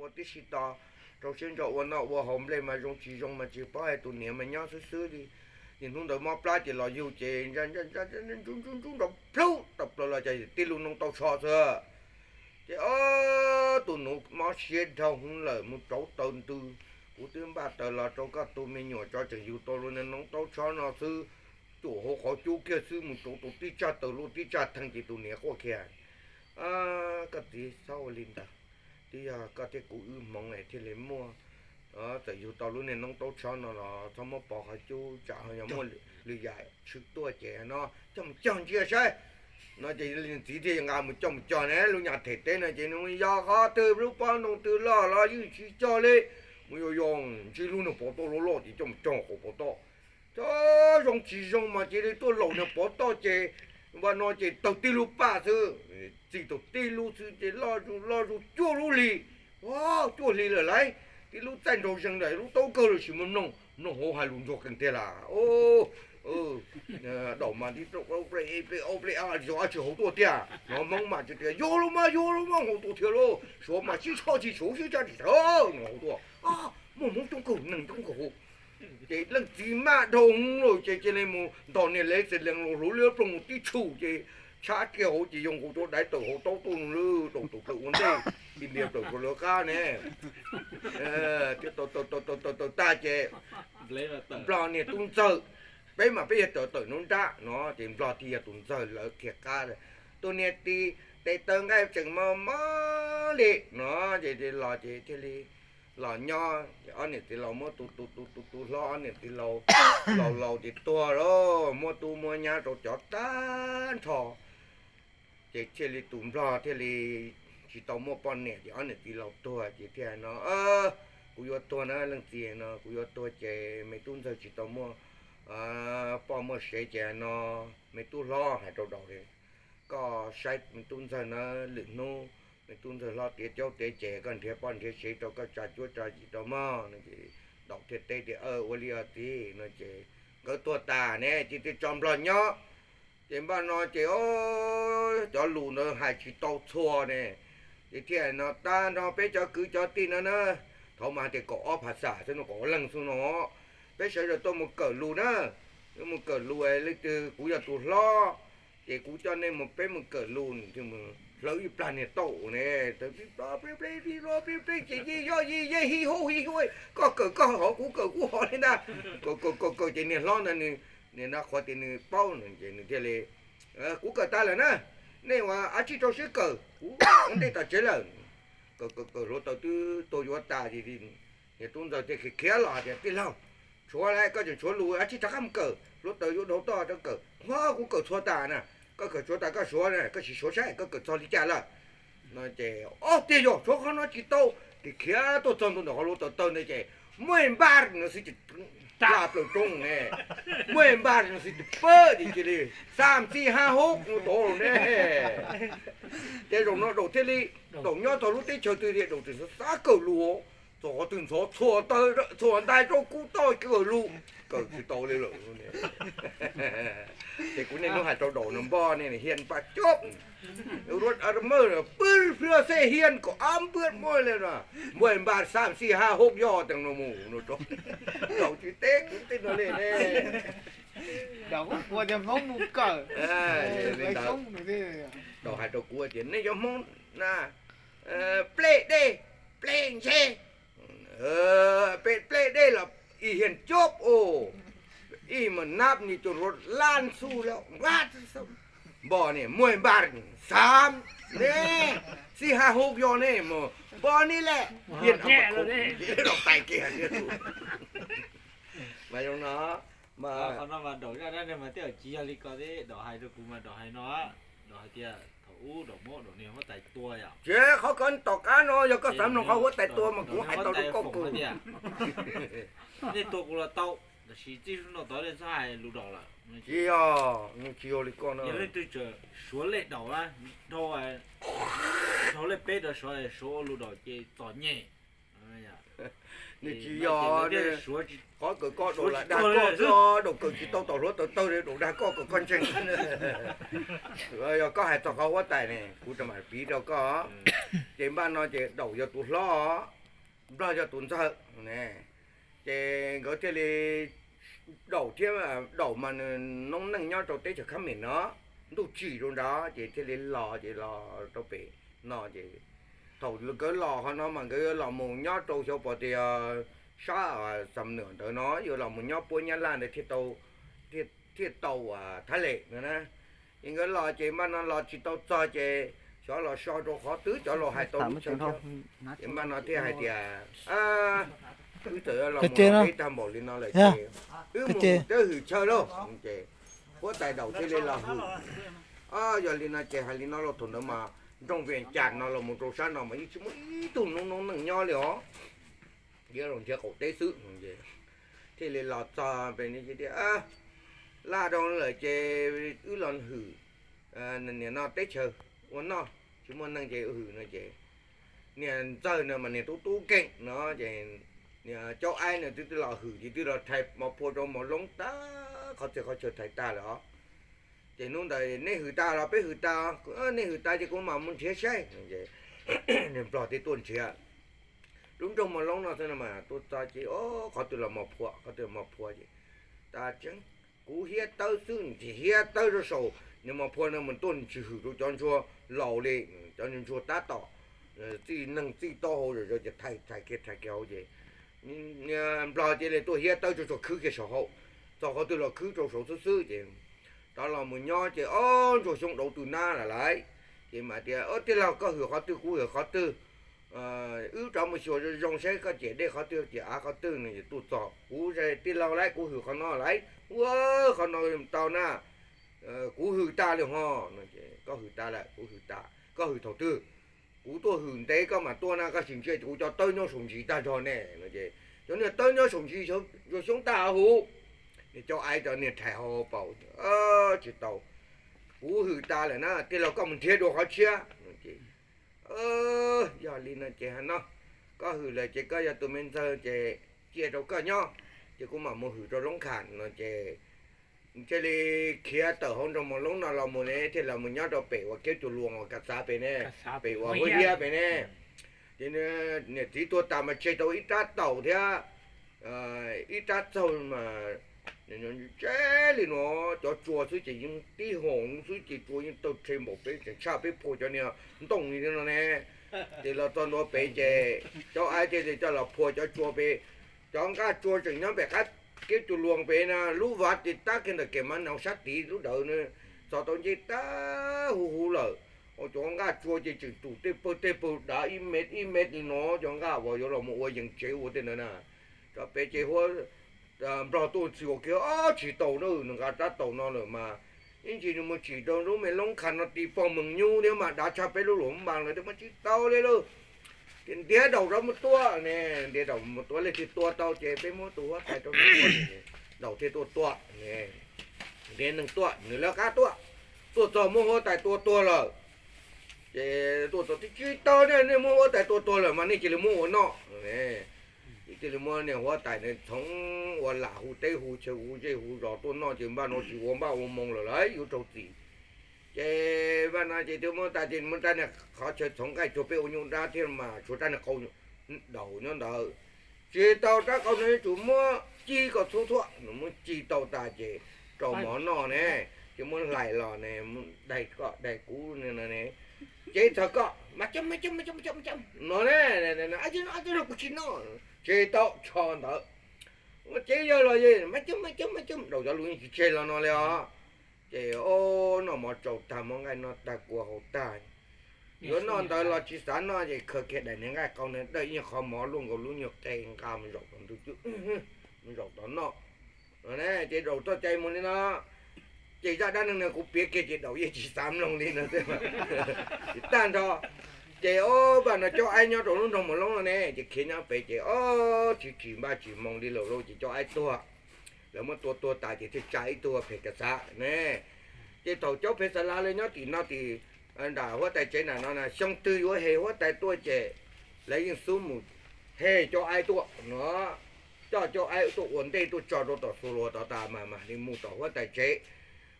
ua tib si tos, rau siab ntso ua noj ua haus, nplej mas zoo tsis zoo mas tsis paub, hais tus niam mas nyob xwb xwb li. Ces hnub ntawd mob plab ces los yug ces ntsub ntsub ntsub nrov plhub tau plaws los ces tij lub noob taub tsho xwb. Ces ob tug nuv mob siab dhau hwv lawm mus rauv taws ntws, kuv twb npaj taws los rau koj tus me nyuam tso, tseem yug tau lub noob taub tsho no xwb, cuam hauv qhov cub kiag xwb mus rauv tau tib tsag taws luaj tib tsag theej ces tus niam quaj kiag, koj txiv txhob ua li ntawd, twb yog koj thiab kuv wb hmoov es thiaj li muaj, txawm yug tau lub niag noob taub tsho no los txhob muab pov qhov cub tsam ho yog muaj lwm yam tshwm tuaj ces no coj mus cog ntsia saib. No ces txiv thiaj nqa mus coj mus cog ne, lub nyuag them teb no ces nws yog qhov twg lub pob ntoo twg loj los yeej tsis cog li, mus yos yos ntsib lub niag pov toj loj loj ces coj mus cog hauv pov toj. Cog zoo tsis zoo mas cia li tuaj laum niag pov toj ces npaj no ces tawg tib lub paj xwb, txi tau tib lub xwb ces loj zus loj zus cuaj lub hlis, cuaj hlis lawm lauj, tib lub txaij nraug zeeg lawm, lub taub kawg lawm sis mas mloog mloog hauv hais lus ntsuag qees tiag las. Daum mas tib rau ple ple ple ua tsis hauv tuaj tiag no, hmoob mas tsis tias yuav lub mas yuav lub mas hauv tuaj thiab lauj, suav mas sib tsho tsis suav sib tsha tsis tshawv no hauv tuaj, muaj hmoob coob kawg neeg coob kawg hauv. Ces leej txiv maj dhau hwv lawm ces cia li mus ntos niag lev xes lees los hluav liab ploog mus tib tshum ces tshab kiag hauv ces yoo nkaus rau daiv tawm hauv taub tuaj lawm, daum tawm plaws ua ntej, ntiag plaws rau lawv qab ne. Thiab tawm tawm tawm tag ces nplog niag tub ntxawg, peb mas peb yog tawm tawm nruab nrab no ces nplog thiaj yog tus ntxawg lawv kiag qab. Tus niag txiv tes taw nqaij tseem mos mos li no ces los ces thiaj li los nyob ces ob niam txiv laus muab tus tus tus tus tus hlob, ob niam txiv laus laus laus ces tuag lawm, muab tub muab nyab rau cov tag nrho. Ces thiaj li tus nplog thiaj li tsis tau muaj poj niam ces ob niam txiv laus tuag ces thiaj no, kuv yuav tuag na leej txiv no, kuv yuav tuag ces me tub ntxawg tsis tau muaj poj muaj sev ces no, me tub hlob hais rau daum li, koj saib me tub ntxawg na, lwm hnub me tub ntxawg hlob tiav caub tiav ces koj nrhiav poj nrhiav sev rau koj tsa cuab tsa yig rau mog no ces daum thiaj teb tias ua li os txiv no ces nkawd tuag tas ne ces thiaj tso nplog nyob. Ces npaj no ces cov lus ntawd hais tsis tau txhua ne, ces thiaj no tag nrho peb cov kwv cov tij no na, thaum mas hais tias kaum ob phav xam xwb no, kaum ob leeg xwb no, peb sawv daws tuaj mus kawm lus na, tuaj mus kawm lus leej twg kuv yog tus hlob ces kuv coj nej mus peb mus kawm lus, hlawv ib plag niag tauj ne, ple ple ple ple ces yij yoj yij yej hij hauj hij huj, koj kawm koj hov kuv kawm kuv hov li ntag. Kawm kawm kawm kawm ces niag hlob ntawd nws, niag no qhuav tias nws paub ces nws thiaj li, kuv kawm tas lawm na, nej ua ab tsi rau siab kawm, kuv ua ntej tom tsev lawm. Kawm kawm kawm hluav taws twb tuag yuav tas ces niag tub ntxawg thiaj khiav khiav los tias tij laug, tshuav lawm koj tseem tshuav lus ab tsi rov qab mus kawm, hluav taws yuav dhau toj rov kawm, kuv kawm txhua tas na, koj kawm txhua tas koj suav na, koj sim suav saib koj kawm txog li cas lawm. No ces ob tiag yog tshuav qhov no tsis tau, ces khiav tuaj txog ntua ntawm qhov hluav taws tawg ntawd ces muaj npaj no xwb ces plaj plaws roob ne, muaj npaj no xwb ces pab ces cia li xam xij hab hub no tod ne. Ces zaum no daum thiaj li, daum nyob txog lub teb chaws twg tias daum tseem xav kawm lus, txog qhov twg ntxhov txhuam ntais rau kub toj kawm lus, kawm tsis tau li lawm. Ces kuv niaj hnub hais rau daum no npoj ne hiaj npaj cob, pw pw xej hiaj kom ab npwj muaj li no, muaj npaj xam xij hab hub yog tees no mus no rau, daum tsis teb kuv tej no li ne. Daum hais rau kuv tias nej cov Hmoob na, plej dej plej ntshe, peb plej dej los ib hiaj cob os, ib mas nab ni cov hluav laj xub lawm, npoj ni muaj npaj xam ne, xij hab hub yog ne, npoj ni lawm, hiaj los tais kiag thiab tus. Mas zoo no mas qhov no mas daum zaj dab neeg mas tej zaum tsis yog li ko thiab, daum hais rau kuv mas daum hais no, daum hais tias thaum ub daum muab daum niag huab tais tua yom. Ces qhov ko tom qab no yog koj xav mloog qhov huab tais tua mas kuv hais tau rau koj tias nej tua kuv los tau, tab sis txij no tod nej txhob hais lus daum lawm. Tsis yog, tsis yog li ko no. Yog leej twg tseem suav lej daum na, dhau, dhau lej peb rau suav, suav ua lus daum ces txom nyem. Nws tsis yog, qhov kawm koj daus lam dag koj xwb, daus kawm tsis tau tom hluav taws tawg li, daus dag koj kom koj ntseeg. Yog koj hais txog qhov huab tais ne kuv mam piv rau koj. Ces npaj no ces daus yog tus hlob, nplog yog tus ntxawg. Ces nkawd thiaj li, daus thiab, daus mas nws noob neej nyob rau teb chaws Khab Mem no, ntuj tsim rau nrad ces thiaj li los ces los rau pem no ces thaum nkawd los qhov no mas nkawd yuav los mus nyob rau xyov pom tias sab Xam Nuam ntawd no, yuav los mus nyob puab Nyab Laj ntawd thiaj tau, thiaj tau Thab Lem no na. Ces nkawd los ces npaj no los tsis tau txog ces xyov los so rau qhov twg cov laus hais tau lub chaw thiab. Ces npaj no thiaj hais tias, wb txawm yuav los mus ib tag npaum li no lawm ces wb mus twb hwm chaw lauj. Ces huab tais daus thiaj li los hwm. Yog li no ces hais li no lauj, thaum ntawd mas nroog Vias Cas no los mus rau sab no mas yeej tsis muaj ib tug noob neej nyob li os, yuav los nrhiav qaum teb xwb. Thiaj li los txog pem tias, laj rau lawm ces wb los hwm, niam no teb chaws ua noj tsis muaj neeg ces hwm no ces niam ntxawg no mas niam tub tub keem no ces niam Caub Aib no twb twb los hwm ces twb los rhais mos phua rau mos loob tag, qhov txhia qhov chaw rhais tag lawm os. Ces hnub ntawd nej hwm tas los peb hwm tas, nej hwm tas ces kuv mam mus nrhiav saib. Niag nplog thiaj tuaj nrhiav. Lub nroog mos loob no xwb no mas tuaj txog ces qhov twg los mos phua, qhov twg los mos phua ces tas tseeb, kuv hiab tawb xwb, nws tsis hiab tawb rau saum niag mos phua no mas tuaj nws tsis hwm rau cov ntsuag laus li, cov ntsuag tab tom txij neeg txij taub hau zom zaws ces thais thais kiag thais kiag hauv ces niag nplog cia li tuaj hiab tawb rau saum khwb kiag saum hauv, txog qhov twg los khwb rau saud xwb xwb ces rov los mus nyob ces ob ntsuag xyoob dauv tw nab lawm lauj. Ces mam tias, tij laug koj hwm qhov twg kuv hwm qhov twg, wb rov mus xyuas zoo zoo saib koj ciam dej qhov twg ciam av qhov twg no es tuaj txog kuv tij laug lauj kuv hwm qhov no lauj, ua qhov no tau na, kuv hwm tas li ho no ces koj hwm tas lawm kuv hwm tas, koj hwm thaum twg? Kuv tuaj hwm ntev koj mam tuaj na, koj tsis ntsia kuv cov tawb nyob saum ntsis tag nrho ne no ces cov niag tawb nyob saum ntsis ntsuag xyoob tag huv. Niag Caub Aib cov niag rhais hau paus, tsis tau, kuv hwm tas lawm na, tij laug koj mus nrhiav dua qhov tshiab no ces yog li no ces hais no, koj hwm lawm ces koj yog tus me ntxawg ces cia rau koj nyob, ces kuv mam mus hwm rau Loob Kham no ces thiaj li khiav tawm hauv nroog Moos Loob no los mus ne, thiaj los mus nyob rau pem uas Kiab Cua Luas uas Kas Xav pem ne, pem uas Huab Hiab pem ne. Ces niam txiv tuag tas mas tseg tau ib rab taus thiab ib rab txaug mas tseb li no, cov tsua xwb ces yeej tib hoom xwb ces tsua yeej tawg rhe npaum peb tseem tshaj peb phua cov niag ntoo li no ne. Ces los txog ntua pem ces Caub Aib thiaj li coj los phua cov tsua pem, cov nqaj tsua tseem nyob pem qab Kiab Cua Luas pem na, lub vaj ces tab kiag ntawm kev mas no sab tid lub dawm na, txog tau ncej tag huv huv lawm. Ua cov nqaj tsua ces tseem tus tej pawg tej pawg dav ib mev ib mev li no, cov nqaj uas yuav los mus ua yees tsev ua tej ntawd na. Txog pem ces huab nplog tuaj txhis ua kiag tsis tau na, nws nqa rab taus no lawm mas ib ntsis nws mus tsim rau lub me Loob Kham no ti pog mees nyub thiab mas dav tshaj peb lub luam npas lawm thiab mas tsis tau li lauj. Ces ntiav daus rov mus tua ne, ntiav daus mus tua, leej twg tua tau ces peb muab tus huab tais rau nws tua. Daus thiaj tuaj tua, ntiav neeg tuaj, nws lawv qab tuaj, tuaj txog muab huab tais tua tuag lawm. Ces tuaj txog tias tsis tau ne, nej muab huab tais tua tuag lawm mas nej cia li muab ua noj. Cia li muab niag huab tais ntawd txhoov ua lam hu teb hu chaw hu zej hu zos tuaj noj ces npaj no tsis ua npaj ua moo lawm lauj, yuav raug txim. Ces npaj no ces twb muab tas ces muab rab niag qhov chaw txhoov nqaij cuag peb ua nyuj dab thiab mas tshuav rab niag qau daus nyob ntawd. Tsis tau, rab qau no yuav tsum muab ci kom txhua txhua, nws muab ci tau tas ces rau mov noj ne, ces muab hlais los ne, daig koj daig kuv ne, cev txog koj mas coob mas coob mas coob mas coob no ne, kuv tsis noj. Tsis tau, tsho ntawd. Ua cev yawg los mas coob mas coob mas coob, daus cov lus yeej tsis tseg los no li os. Ces o, noj mov tsau tag, muab nqaij noj tag, kua haus tag, yuav noj ntawd los tsis xav noj ces khaws kiag daim niag nqaij qau ntawd dawj ib nyuag qho mov luaj nkaus lub nyuag qe nqa mus zaum tom ntug cwb, mus zaum tom noj. Ces daus txoj cai mus li no, ces zaj dab neeg no kuv piav kiag ces daus yeej tsis xav mloog li no xwb. Tag nrho, ces o, npaj no Caub Aib nyob rau lub nroog Moos Loob no ne, ces khiav nyob pem ces o, tsis tsim npaj tsis moo li lawm lauj, ces Caub Aib tuag. Lawv muab tua tuag tas ces thiaj tsa ib tug phem kas xav ne. Ces thaum Caub Phem Xas Las lawv nyob tim no tim nram huab tais tsev nram no na, xyoo twg yuav hem huab tais tuaj ces lawv yeej xub mus hem cov aib tuaj no, coj cov aib tuaj ua ntej tuaj tso rau tom xuas luas tod tas mas mam li mus tom huab tais tsev,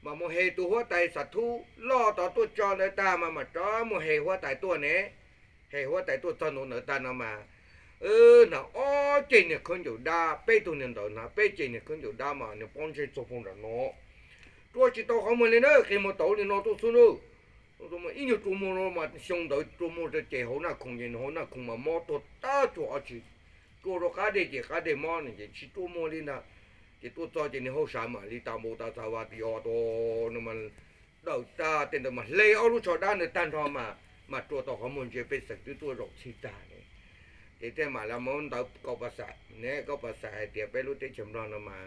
mas mus hem tus huab tais xav thub loj tod tuaj tso ntawd tag mas mam rov mus hem huab tais tuaj ne. Hem huab tais tuaj txog ntua ntawd tag no mas, hnav ob ceg niag khaub ncaws dab, peb tug niag ntawd hnav peb ceg niag khaub ncaws dab mas niag pob ntseg txog pog nram no, rua tsis tau qhov muag li na, qi muag tauv li no tuaj xwb na. Ib nyuag rua muag no mas xyoo ntawd rua muag rau ces hauv Naj Khoom ces nws hauv Naj Khoom mas mob tuag tag cuag ob tsi, rua rau qab deg ces qab deg mob no ces tsis rua muag li ntag. Ces tuaj txog ces niag hauj sam mam li tas npau tas txav vas tis os tos no mas dawm tag tej ntawd mas hle ob lub tsho dab ntawd tag nrho mas, mas rua tau qhov muag ntsia pej xeem twb tuaj zaum txhij tag ne. Ces thiaj mam li muab ntawv kaum pas xaim ne, kaum pas xaim hais tias peb lub teb chaws Nplog no mas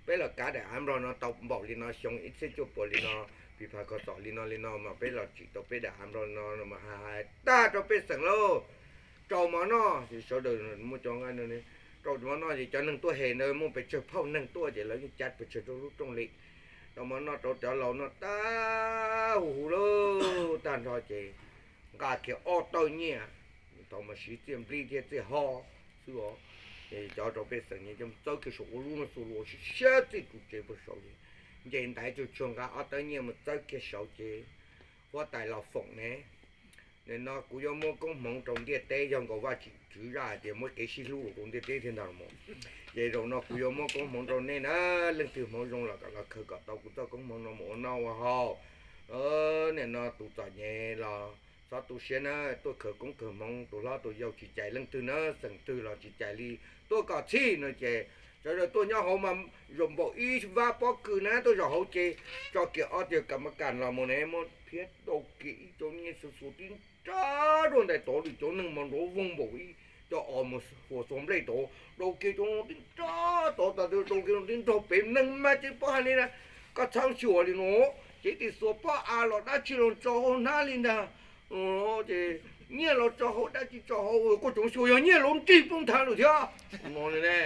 peb los kav daim av Nplog no tau npaum li no xyoo ib txhiab cuaj puas li no, pis phas kho txom li no li no mas peb los tsim tau peb daim av Nplog no mas hais tag rau pej xeem lauj, rau mov noj ces sawv daws muaj cov nqa, rau mov noj ces cov neeg tuaj hem ntawd muaj pes tsawg phauj neeg tuaj ces lawv yeej cav pes tsawg rau lub rooj li, rau mov noj rau cov laus noj tag huv huv lauj, tag nrho ces nqa kiag ob tawb nyiaj, thaum mas siv txiaj nplij thiab txiaj hob xwb os. Ces cov rau pej xeem ces coj txawb kiag saum ua lub no xus lus siab siab txij tus tsev puag saud ces nce ntaiv tsuag tsuag nqa ob tawb nyiaj mus txawb kiag saud ces huab tais los foom ne, nim no kuv yuav muab koob hmoov rau ntiaj teb, yog nkaus Vajtswv zaj hais tias muab kev sib hlub rau ntiaj teb thiaj ntag los mas. Ces zaum no kuv yuav muab koob hmoov rau nej na, leej twg hmoov zoo los kom los khaws kom tau kuv txoj koob hmoov no mus ua noj ua haus. Nim no tus txom nyem los txhob tu siab na, tuaj khaws koob khaws hmoov, tus hlob tus yau tsis cais leej twg na, xeem twg los tsis cais li, tuaj kom txhij no ces sawv daws tuaj nyob hauv mas zaum npaum ib vab pob kws na tuaj zaum hauv ces tso kiag ob tug kam mab kas los mus ne, muab phiab rau kiag ib co nyiaj xuv xuv tib nrab rau ntais tod li, cov neeg mas nrov voog npaum ib co os mus huas xuas nplej tod, rau kiag cov tib nrab tod tas rau kiag tib nrog pem neeg mas tsis paub hais li na, koj txhob xyuas li no, ces tim xuas pob av los dab tsi los tso hauv hnab li ntag. Ces nyiaj los tso hauv dab tsi tso hauv, koj tsoom xyuas yog nyiaj los nrig poob nthav lawm thiab no ne.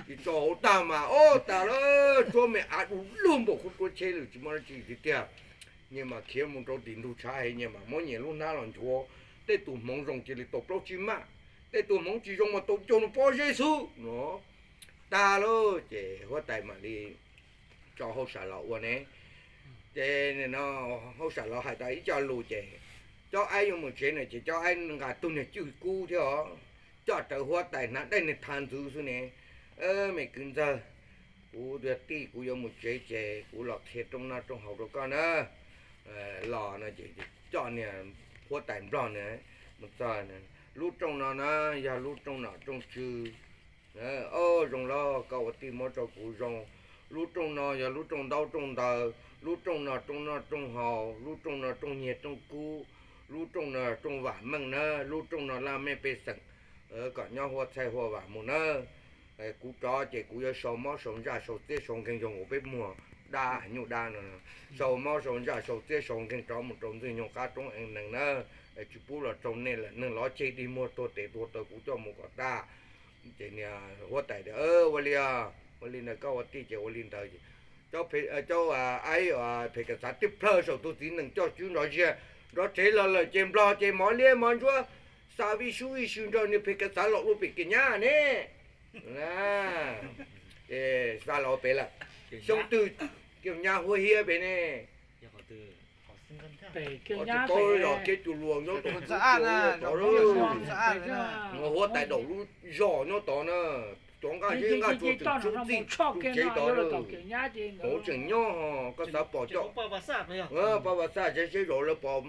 Ces tso hauv tag mas ob tas lawm, tsuab me av du lug npaum khuv tsuab tsheb lawm tsis muaj dab tsi tiag tiag. Nyias mas khiav mus rau tim ntug tshav heev, nyias mas muab nyias lub hnab los nchuav, tej tus hmoov zoo cia li tau plaub tsib maj, tej tus hmoov tsis zoo mas tau caug nws pob zeb xwb no. Tag lawm ces huab tais mam li tso hauj sam los ua ne. Ces hauj sam los hais tau ib co lus ces cov aib yuav mus tsev no ces cov aib nqa tug niag cwj kub thiab os, coj rawv huab tais hnav daim niag thav ntxwv xwb ne. Me kwv ntxawg, kuv yog tij kuv yuav mus tsev ces kuv los qhia rooj noj rooj haus rau koj na. Los no ces coj niag huab tais nplog na mus txog, lub rooj no na yog lub rooj nom rooj tswv. Au, zoo lawm, koj ua tij muab rau kuv zoo. Lub rooj no yog lub rooj ntaub rooj ntawv, lub rooj no rooj noj rooj haus, lub rooj no rooj nyiaj rooj kub, lub rooj no rooj vam meej na, lub rooj no laj mej pej xeem kom nyob huaj txhaj huaj vam mus na. Kuv rov ces kuv yuav sau mob sau ntsaj sau txiab sau nkeeg zoo nkaus peb muag dab nyuj dab no, sau mob sau ntsaj sau txiab sau nkeeg rov mus rau ntxwg nyoog qab roob ees nees na. Tsis pub los raug nej lawm, neeg lov ceg dig muag tuag tes tuag taw kuv coj mus kom tag. Ces niag huab tais tias, ua li, ua li ntawd koj ua tij ces ua li ntawd. Cov aib phem kas xav tib plhaw saum tus txiv nees coj tswv nrov ziag nrov tsev los lawm ces nplog ces mov liab mov ntsuab, xa vij sub vij sw nrog niag phem kas xav los ua pem kev nyab ne. Ces xa los pem lawm, xyoo twg kev nyab huab hiab pem ne. Tsis paub los kev tus luas nyob tod, huab tais daum lub zos nyob tod na, cov nqaj zeb nqaj tsua tseem tsub txij tus tsev tod, hauv tseem nyob ho koj xav pom cov pab vas xaj seb seb zov lawv pom,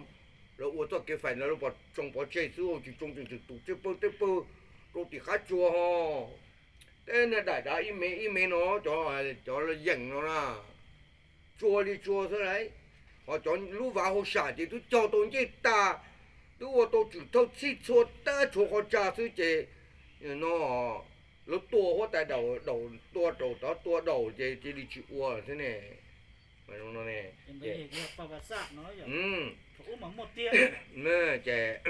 lawv ua txoj kev fais ntawd lawv pom tsoo pov tseg xwb, tsis tsoo tseem tseem tus txij pawg tej pawg rau tim qab tsua ho. Tej niag daim dav ib me ib me no, cov yeem no na, tsua li tsua xwb lauj. Ho cov lub vav hauj sam ces twb cog tau ncej tag, twb ua tau tswm thawj txhij txhua tab tshuav qhov tsa xwb ces no lawv tua huab tais daum, tua daum tod tua daum ces cia li tsis ua thiab ne. Ces